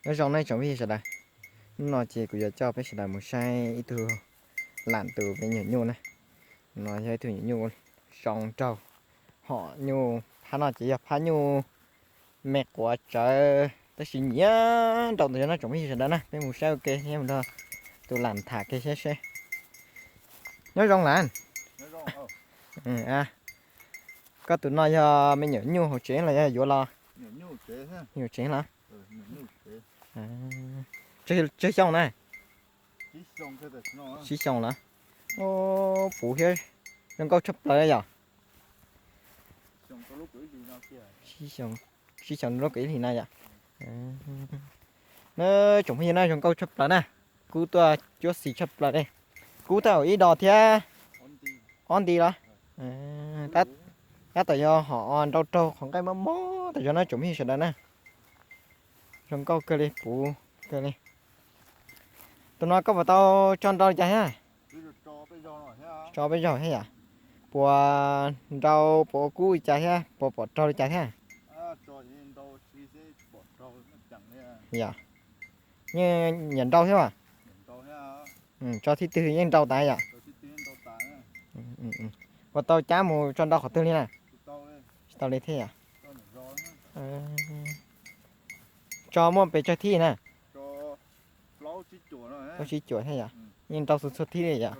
Nyob zoo nej tsoom phooj ywg sawv daws, hnub no ces kuv yuav coj peb sawv daws mus saib ib tug lam tus me nyuam nyuj na. No yog ib tug nyuam nyuj zoo nraug, hom nyuj phab no ces yog phab nyuj me quav tsawv tab sis nyiam nraus ntawm no tsoom phooj ywg sawv daws na. Peb mus saib ua ke thiab mus nrog tus lam tham kiag seb seb. Nyob zoo lam. Koj tus no yog me nyuam nyuj hauv tsev los yog yuav los? Nyuam tsev los? Tsawg xyoo na? Tsib xyoo los? Puv thiab zoo nkauj tshaj plaws yom. Tsib xyoo rau lub kaum ib hlis no yom. Na tsoom phooj ywg na, zoo nkauj tshaj plaws na. Kub tuaj cuab xis tshaj plaws li. Kub tau ib dos thiab ob nti los? Tab tom yog hom nrau raug qhov nqaij mob mob tas zog na tsoom phooj ywg sawv daws na. Zoo nkauj kawg li, puv kawg li. Tus no koj puas tau tso nrau li cas thiab? Tso peb zaug thiab yom. Puas nrau puas ua kub li cas thiab puas pom raug li cas thiab? Yog, yeej nyiam nrau thiab as. Tso thib twg yeej nrau tas yom. Puas tau cab mus tso nrau qhov twg li na? Tsis tau li thiab yom. Tso muaj pes tsawg thib na? Plaub tsib cuam thiab yom. Yeej nrau txhua txhua thib li yom.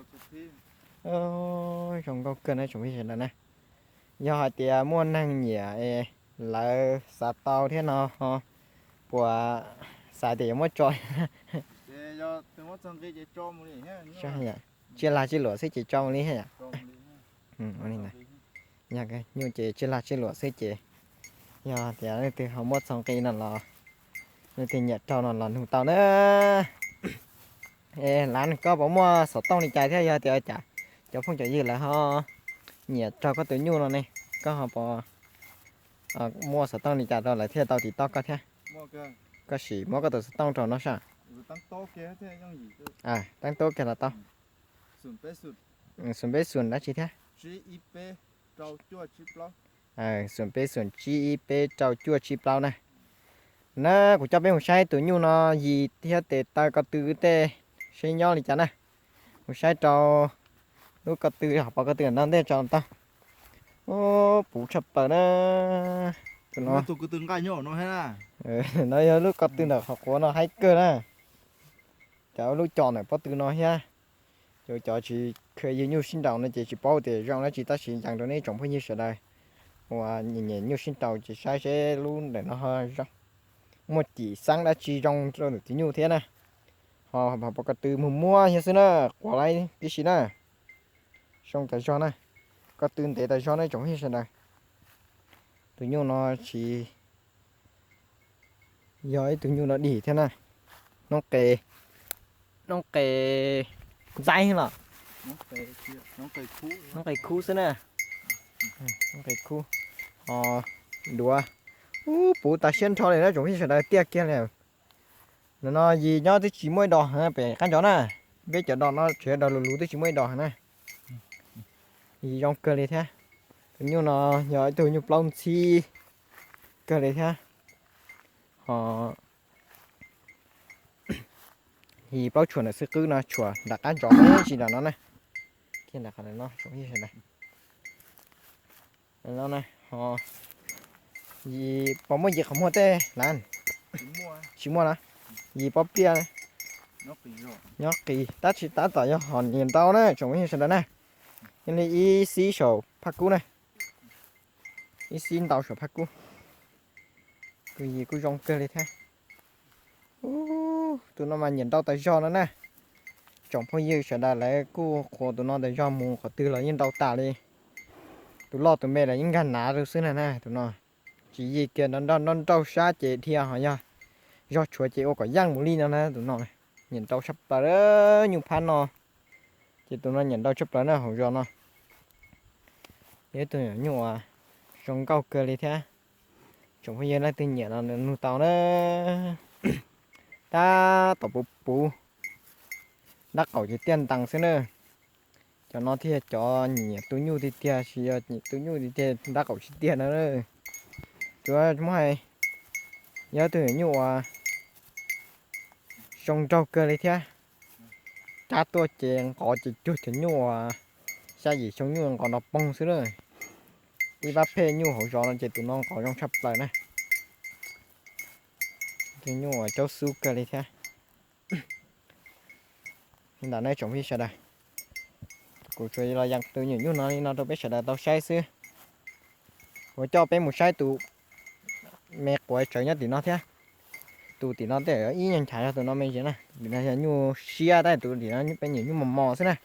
Zoo nkauj kawg na tsoom phooj ywg sawv daws na. Yog hais tias muaj neeg nyiam es lawv xav tau thiab no ho puas xav tias yuav muab tso? Tsiaj lag tsiaj luam xwb ces tso mus li thiab yom. Yog nyuj ces tsiaj lag tsiaj luam xwb ces yog tias leej twg ho muab txog nqi no los leej twg nyiam raug no los nug tau na. Lav, koj puas muaj xov tooj li cas thiab yog tias cas cov phooj cov ywg lawv ho nyiam raug koj tus nyuj no ne, koj ho puas muaj xov tooj li cas rau lawv thiaj tau tim toj koj thiab? Koj sim muab koj tus xov tooj rau no sav. Teeb tub kiag los tau. Xoom peb xoom dab tsi thiab? Xoom peb xoom tsib ib peb rau cuaj tsib plaub na. Na kuv coj peb mus saib tus nyuj no yis thiab tes taw ko tw tej seb nyob li cas na. Mus saib rau lub ko tw, hauv paus ko tw no ntej tso tau. Puv tshaj plaws na. Tus no yog lub ko tw ntawm qhov quav no haib kawg na. Cov lub co ntawm pob tw no thiab. Cov, cov tsis kheev yug nyuj sib nraus no ces tsis paub tias zoo dab tsi tab sis yees rau nej tsoom phooj ywg sawv daws uas nyiam nyuj sib nraus ces saib seb lub ntawm no muaj cim xeeb dab tsi zoo rau ntawm tus nyuj thiab na. Ho hauv paus ko tw muag muab yog xwb na, quav laib tib si na. Zoo tas zog na, ko tw ntev tas zog na tsoom phooj ywg sawv daws. Tus nyuj no tsis yog ib tug nyuj no dig thiab na. Noob qes, noob qes ntxaib los? Noob qes khub xwb na. Noob qes khub. Ho duav, ub, puv tas siab nrho li na tsoom phooj ywg sawv daws, tiaj kiag li. Ntawm no yis nyob twb tsis muaj ib dos heev pem qab ntsos na. Peb cov dos no tseem yog dos lus lus twb tsis muaj ib dos heev na. Yis zoo kawg li thiab. Tus nyuj no yog ib tug nyuj plaub ntxhib kawg li thiab. Ho yis plaub tshuam ntawm xwb qwb no, tshuam nram qab ntsos me ntsis nram no na. Kiag nram qhov no, yis puas muaj yis qhov muag tej lawm? Tsis muaj na. Yis pob pliaj nyob qis, tab sis tab tom yog hom nyiam ntau na tsoom phooj ywg sawv daws na. Yog li ib xib saum phaj kub na. Ib xib ntau saum phaj kub. Tus yis kuj zoo kawg li thiab. Tus no mas nyiam nrau tas zog no na. Tsoom phooj ywg sawv daws lawv kuj qhuas tus no tas zog mus qhov twg los yeej nrau tas li. Tus loj tus me los yeej nkag nav rau xwb na na tus no. Tsis yig kiag, nrau nrau sab ces dhia ho yog zog tshuav ces ua kom yeej mus li no na tus no. Nyiam nrau tshaj plaws nyuj phab no. Ces tus no nyiam nrau tshaj plaws na hauv zos no. Yog ib tug nyuam nyuj uas zoo nkauj kawg li thiab. Tsoom phooj ywg leej twg nyiam no nug tau na. Tab tom puv puv, dab qaum ces tiaj ntees xwb na. Cov no thiaj cov nyiam tu nyuj tiag tiag, tsis yog nyiam tu nyuj tiag tiag dab qaum tsis tiaj na. Tsuas muab hais, yog ib tug nyuam nyuj uas tsoo nraug kawg li thiab. Cab tuaj ces nqos ces cuag cov nyuj uas xya yim xyoo nyuj nqos nrov poog xwb na. Ib pab pheej nyuj hauv zos no ces tus no nqos zoo tshaj plaws na. Cov nyuj uas caub xub kawg li thiab. Li ntawd nej tsoom phooj ywg sawv daws, kuv tsuas los yees tus me nyuam nyuj no li no rau peb sawv daws tau saib xwb. Kuv coj peb mus saib tus me quav tsawv nyob tim no thiab. Tus tim no tej ib nyuag nchav yog tus no me ntsis na, tus tim no yog nyuj siab tab sis tus tim no peb nyuam nyuj mos mos xwb na.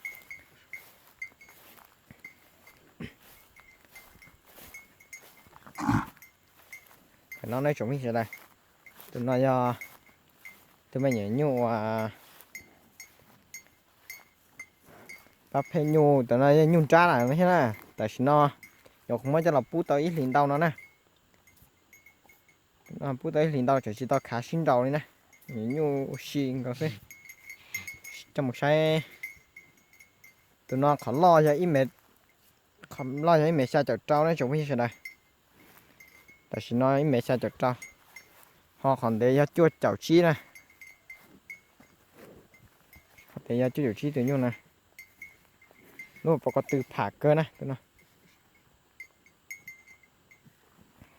Tam no nej tsoom phooj ywg sawv daws, tus no yog tus me nyuam nyuj uas pab pheej nyuj, tam no yog nyuj nrab lawm thiab na. Tam sim no nyuam qhuav muab coj los pub tau ib hlis ntau no na. Pub tau ib hlis ntau tseem tsis tau khav sib nraus li na. Nyuam nyuj ua si nkaus xwb. Coj mus saib. Tus no qhov loj yog ib mev, qhov loj yog ib mev xya caum rau na tsoom phooj ywg sawv daws. Tam sim no ib mev xya caum rau, ho qhov ntev yog cuaj caum tsib na. Qhov ntev yog cuaj caum tsib tus nyuj na. Lub pob ko tw pham kawg na tus no.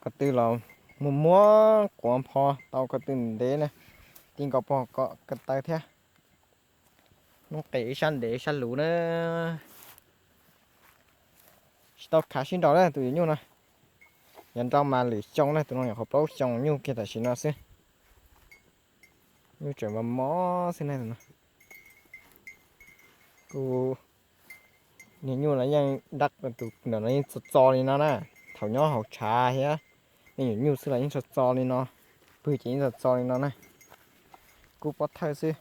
Ko tw los muag muag quav npho tau ko tw ntev na, ti nkaus pob ko taw thiab. Noob qes ib sab ntev ib sab luv na. Tsis tau khav sib nraus na tus nyuam nyuj no. Yav nrau mas lwm xyoo na, tus no nyuam qhuav plaub xyoo nyuj kiag tam sim no xwb. Nyuj tseem mos mos xwb na tus no. Kuv niag nyuj los yeej dab tus ntawm no yeej txo txo li no na. Thaum nyob hauv tshav thiab me nyuam nyuj xwb los yeej txo txo li no. Pw ces yeej txo txo li no na. Kub pob thawj xwb,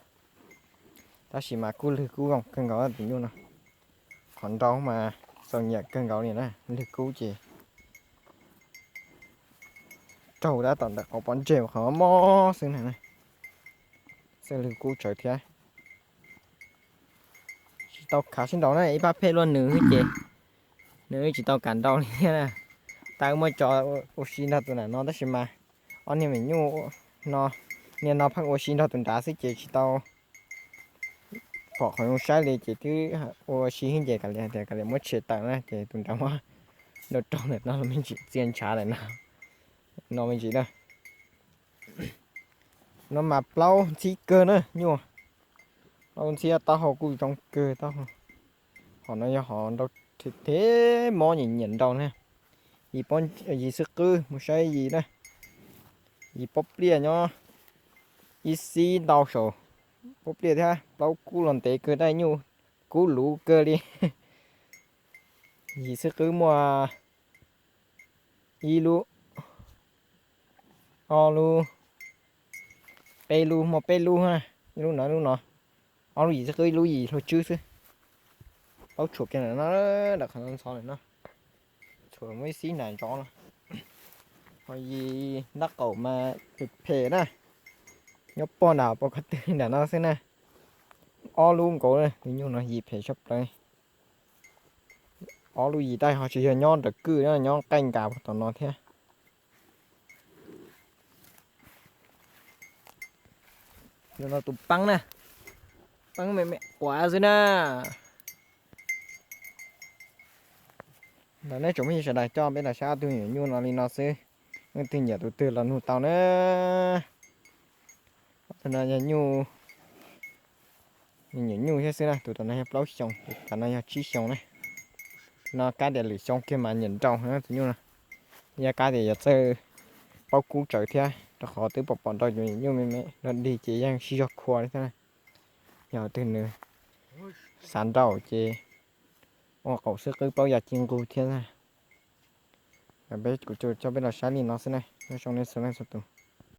tab sis mas kub lwg kub zoo kawg nkaus tus nyuj no. Qhov nrau mas txaus nyiam kawg nkaus li na, lwg kub ces raug tab tom ntawm qhov pob ntseg qhov mob xwb na. Txawj lwg kub tsawv thiab. Tsis tau khav sib nraus na, ib pab pheej luaj nws xwb ces nws tsis tau kam nrau li thiab na. Tau muab tso ua si nrog tus nram no tab sis mas ob niag me nyuj no, niag no pheej ua si nrog tus nrad xwb ces tsis tau pom qhov zoo saib li ces twb ua si ces kav liam tias kav liam muab tshem tawm na ces tus nrad muab nrau raug ntawm no los me ntsis txia ntshav lawm no, no me ntsis na. No mas plaub ntxhib kawg na nyuj. Plaub ntxhib taub hau kuj zoo kawg taub hau. Hom no yog hom nrau thev mob nyiam nyiam nrau na. Yim xwb qwb mus saib yim na. Yim pob pliaj nyob ib xib ntau saum pob pliaj thiab plaub kub los ntev kawg tab nyuj kub luv kawg li. Yim xwb qwb muaj ib lub, ob lub, peb lub, muaj peb lub, ib lub no ib lub no. Ob lub yim xwb qwb ib lub yim hlua tswb xwb. Plaub tshuam kiag ntawm no, ntawm qhov ntxhov ntawm no. Tshuam muaj ib xib nas ntsoov no. Ho yim ntab qaum mas phem phem na. Nyob pog nram pog ko tw nram no xwb na. Ob lub nkaus na, tus nyuj no yim phem tshaj plaws. Ob lub yim tab ho tsis yog nyob nram kwj, nyob nqaij nkas tom no thiab. Tus no tus peeb na, peeb me me quav xwb na. Ntawm nej tsoom phooj ywg sawv daws coj peb los saib ob tug me nyuam nyuj no li no xwb. Leej twg nyiam tus twg los nug tau na. Tus no yog nyuj, me nyuam nyuj thiab xwb na, tus tom no yog plaub xyoos, tus tom no yog tsib xyoos na. No kab tias lwm xyoo kiag mas nyiam nrau na tus nyuj no. Yog kab tias yuav txawj paub kub tsawv thiab, rau qhov twb pom pom nrau cov me nyuam nyuj me me dog dig ces yeej sib zog khua li thiab na. Yog twg nws xav nrau ces ua qaum xwb qwb paub yam ci nqug thiab na. Peb kuv coj peb los saib li no xwb na, nyob zoo nej txhua leej txhua tus.